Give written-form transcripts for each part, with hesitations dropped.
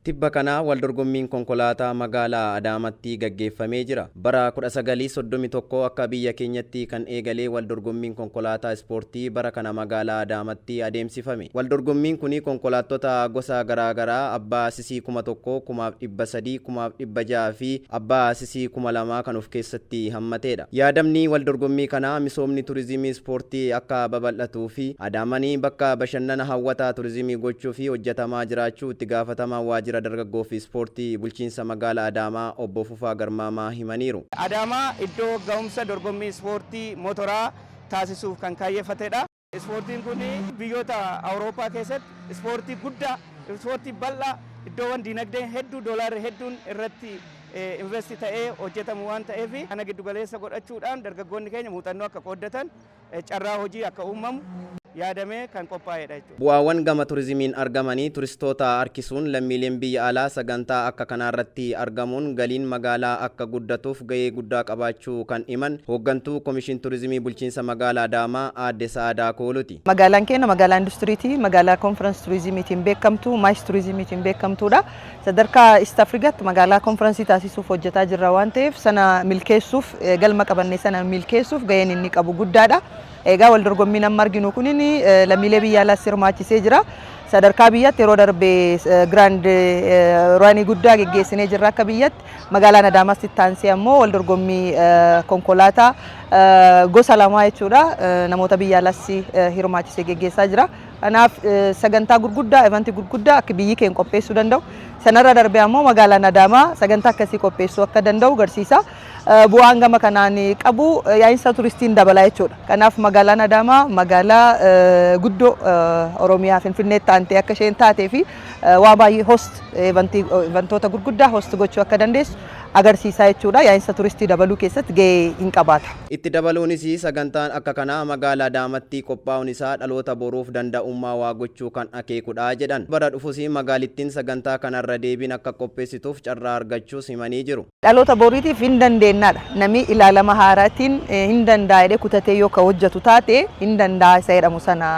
Tibba kana waldorgommiin konkolaataa magaalaa Adaamaatti gaggeeffamee jira. Bara 1931 akka biyya keenyatti kan eegalee waldorgommiin konkolaataa ispoortii bara kana magaalaa Adaamaatti adeemsifame. Waldorgommiin kun konkolaattota gosa garaagaraa abbaa sisii 1000, 1300, 1600 fi abbaa sisii 2000 kan of keessatti hammatedha. Yaadamni waldorgommii kanaa misoomni turizimii ispoortii akka babal'atuu fi Adaamanii bakka bashannana hawwataa turizimii gochuu fi hojjetamaa jiraachuu itti gaafatamaa waajjira dargaggoo fi ispoortii bulchiinsa magaalaa Adaamaa obbo Fufaa Garmaamaa himaniiru. Adaamaa iddoo ga'umsa dorgommii ispoortii motoraa taasisuuf kan kaayyeffatedha. Ispoortiin kun biyyoota Awurooppaa keessatti ispoortii guddaa, ispoortii bal'aa, iddoowwan dinagdeen hedduu, doolaarri hedduun irratti invest ta'ee hojjetamu waan ta'eef, kana giddugaleessa godhachuudhaan dargaggoonni keenya muuxannoo akka qooddatan, carraa hojii akka uumamu yaadamee kan qophaa'edha jechuudha. Bu'aawwan gama turizimiin argamanii turistoota harkisuun lammiileen biyya alaa sagantaa akka kanaarratti argamuun galiin magaalaa akka guddatuuf gahee guddaa qabaachuu kan himan hooggantuu Komishin Turizimii Bulchiinsa Magaalaa Adaamaa Aadde Sa'aadaa Kooluti. Magaalaan keenya magaalaa industiriiti. Magaalaa conference turizimiitiin beekamtu, MICE turizimiitiin beekamtuudha. Sadarkaa East Afrikaatti magaalaa konferansii taasisuuf hojjetaa jirra waan ta'eef, sana milkeessuuf, galma qabannee sana milkeessuuf gaheen inni qabu guddaadha. Egaa wal dorgommiin amma arginu kunin lammiilee biyya alaas hirmaachisee jira. Sadarkaa biyyaatti yeroo darbe grand run guddaa geggeessinee jirra akka biyyatti. Magaalaan Adaamaas itti aansee ammoo wal dorgommii konkolaataa gosa lamaa jechuudha. Namoota biyya alaas hirmaachisee geggeessaa jira. Kanaaf sagantaa gurguddaa, eventii gurguddaa akka biyyi keenya qopheessuu danda'u. Sanarra darbee ammoo magaalaan Adaamaa sagantaa akkasii qopheessuu akka danda'u agarsiisa. Bu'aan gama kanaan qabu yaa'insa turistiin dabala jechuudha. Kanaaf magaalaan Adaamaa magaalaa guddoo Oromiyaa Finfinneetti aantee akka isheen taatee fi waan baay'ee host eventoota gurguddaa host gochuu akka dandeessu agarsiisaa jechuudha. Yaa'insa turistii dabaluu keessatti gahee hin qabaata. Itti dabaluunis sagantaan akka kanaa magaalaa Adaamaatti qophaa'uun isaa dhaloota boruuf danda'ummaa waa gochuu kan akeekudha jedhan. Bara dhufus magaalittiin sagantaa kanarra deebiin akka qopheessituuf carraa argachuus himanii jiru. Dhaloota boriitiif hin dandeenyaadha. Namni ilaalama haaraatiin hin danda'a jedhee kutatee yoo ka hojjetu taate, hin danda'a isa jedhamu sana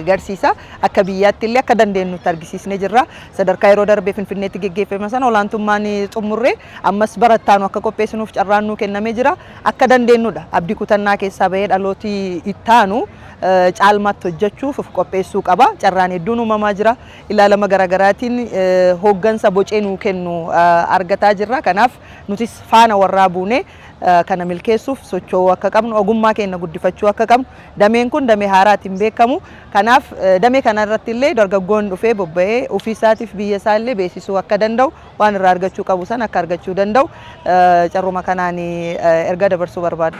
agarsiisa. Akka biyyaatti illee akka dandeenyutti argisiisnee jirra. Sadarkaa yeroo darbee Finfinneetti geggeeffame sana olaantummaan xumurree, ammas barattaanu akka qopheessinuuf carraan nuu kennamee jira. Akka dandeenyudha. Abdii kutannaa keessaa bahee dhalooti ittaanu caalmaatti hojjechuuf of qopheessuu qaba. Carraan hedduun uumamaa jira. Ilaalama garaagaraatiin hooggansa bocee nuu kennu argataa jirra. Kanaaf nutis faana warraa buunee kana milkeessuuf socho'uu akka qabnu, ogummaa keenya guddifachuu akka qabnu, dameen kun damee haaraatiin beekamu. Kanaaf damee kana irratti illee dargaggoon dhufee bobba'ee ofii isaatiif biyya isaa illee beeksisuu akka danda'u, waan irraa argachuu qabu sana akka argachuu danda'u carruma kanaan ergaa dabarsuu barbaada.